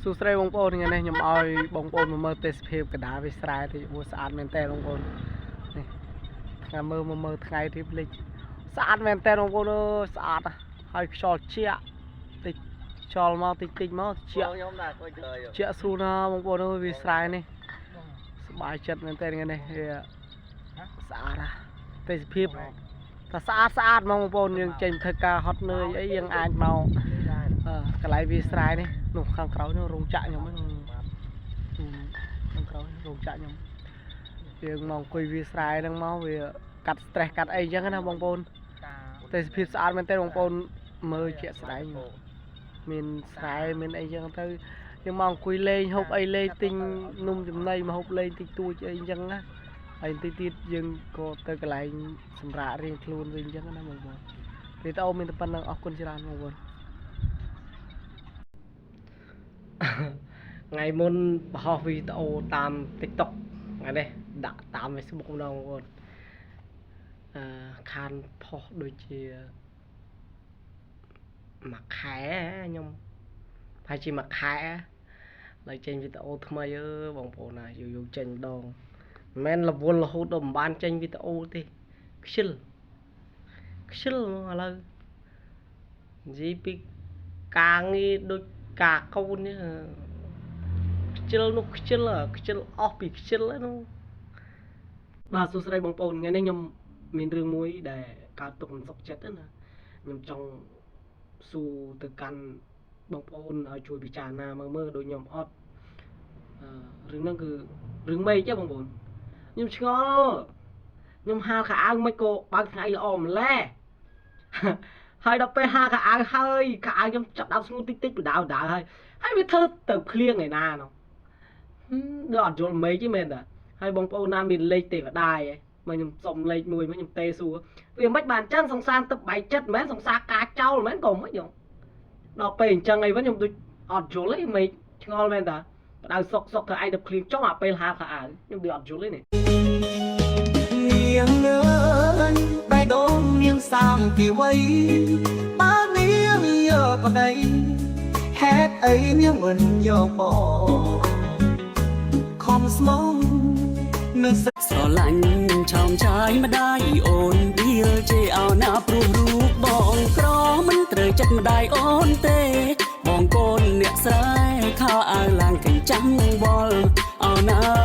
សួស្តីបងប្អូនថ្ងៃនេះខ្ញុំឲ្យបងប្អូនមកមើលទេសភាពកណ្ដាលវាស្រែតិចអូស្អាតមែនតើបងប្អូននេះថ្ងៃមើលមកមើលថ្ងៃរៀបលិចស្អាតមែនតើបងប្អូនអើយស្អាតណាស់ហើយខ្យល់ជក់តិចខ្យល់មកតិចតិចមកជក់ ខ្ញុំដែរគាត់ជើយ ជក់ស្រួលណាស់បងប្អូនអើយវាស្រែនេះសប្បាយចិត្តមែនតើថ្ងៃនេះវាស្អាតណាស់ទេសភាពតែស្អាតស្អាតហ្មងបងប្អូនយើងចេញធ្វើការហត់នឿយអីយើងអាចមក អឺកន្លែងវាស្រែនេះនោះខាងក្រោយនោះរោងចក្រខ្ញុំហ្នឹងខាងក្រោយរោងចក្រខ្ញុំយើងមកអង្គុយវាស្រែហ្នឹងមកវាកាត់ stress កាត់អីចឹងណាបងប្អូនទេសភាពស្អាតមែនទែនបងប្អូនមើលជាក់ស្ដែងមានស្រែមានអីចឹងទៅយើងមកអង្គុយលេងហូបអីលេងទិញនំចំណីមកហូបលេងតិចតួចអីចឹងណាហើយតិចទៀតយើងក៏ទៅកន្លែងសម្រាករៀងខ្លួនវិញចឹងណាបងប្អូនវីដេអូមានតែប៉ុណ្្នឹងអរគុណច្រើនបងប្អូន ថ្ងៃមុនបង្ហោះវីដេអូតាម TikTok ថ្ងៃនេះដាក់តាម Facebook ម្ដងបងប្អូនអឺខានផុសដូចជាមួយខែខ្ញុំប្រហែលជាមួយខែឡើយចេញវីដេអូថ្មីអើបងប្អូនណាយូរយូរចេញម្ដងមិនមែនរវល់រហូតដល់មិនបានចេញវីដេអូទេខ្ជិលខ្ជិលហ្មងឥឡូវនិយាយពីការងារដូចការកូននេះ ខ្ជិលនោះខ្ជិលខ្ជិលអស់ពីខ្ជិលហ្នឹងបាទសួស្តីបងប្អូនថ្ងៃនេះខ្ញុំមានរឿងមួយដែលកើតទុកមិនសុខចិត្តណាខ្ញុំចង់សួរទៅកាន់បងប្អូនឲ្យជួយពិចារណាមើលមើលដូចខ្ញុំអត់អឺរឿងហ្នឹងគឺរឿងមេឃទេបងប្អូនខ្ញុំឆ្ងល់ខ្ញុំហាលខោអាវមិនក៏បើកថ្ងៃល្អម្ល៉េះ ហើយដល់ពេលហាលខោអាវហើយខោអាវខ្ញុំចាប់ដើមស្ងួតតិចតិចបដៅដៅហើយហើយវាធ្វើទៅភ្លៀងឯណានោះ ដូចអត់យល់មេឃទេមែនតាហើយបងប្អូនណាមានលេខទេវតាឯងមកខ្ញុំសុំលេខមួយមកខ្ញុំទេសួរវាមិនបានចឹងសង្សារទឹកបែកចិត្តមែនសង្សារការចោលមែនក៏មិនយងដល់ពេលអញ្ចឹងអីវិញខ្ញុំដូចអត់យល់ទេមេឃឆ្ងល់មែនតាបដៅសុកសុកធ្វើឯងទៅភ្លៀងចុងអាពេលហាលខោអាវខ្ញុំដូចអត់យល់ទេនេះ នាងអើយបេះដូងនាងសាមពីវ័យបើនាងយកប្តីហេតុអីនាងមិនយកបងខំស្មងនឹង ស្រឡាញ់ឆោមឆាយម្ដាយអូនឌៀលជេអោណាព្រោះរូបបងក្រមិនត្រូវចិត្តម្ដាយអូនទេ បងកូនអ្នកស្រែខោអាវឡើងកញ្ចាំងវល់អោណា